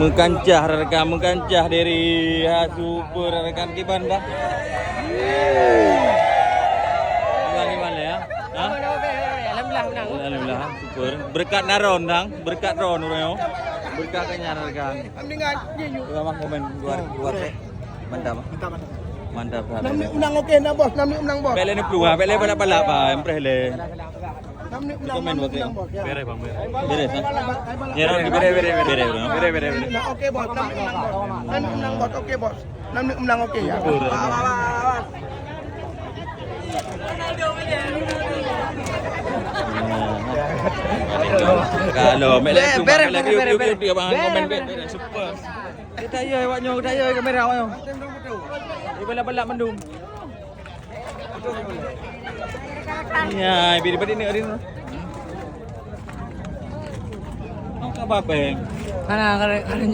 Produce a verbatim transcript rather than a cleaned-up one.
Meukancah rakan, meukancah diri. Ha, super rakan, kiban dah. Kiban, kiban ya? Ha? Alhamdulillah, menang. Alhamdulillah, super. Berkat naron dang, berkat ron urang. Berkat kanya rakan. Memang komen luar luar. Mantap. Mantap. Nam ni menang okey, nam bos, nam ni menang bos. Bek lé ni peluang, bek lé balap-balap ah, impreh lé. Nam ni menang, nam ni menang bos. Ya. Beres bang, beres. Beres ah. Ya, beres, beres, beres. Beres, beres, beres, beres. Nah, okey bos, nam ni menang bos. Nam ni menang bos, okey bos. Nam ni menang okey ya. Kalau mek lé tu, beres, beres, beres, beres. Dia bang komen beres. Super. Kita ya awak nyoe, kita ya kamera awak nyoe. Dia balap-balap mandum. Ya, bidi-bidi ni hari ni. Kau khabar bang? Kana kana kana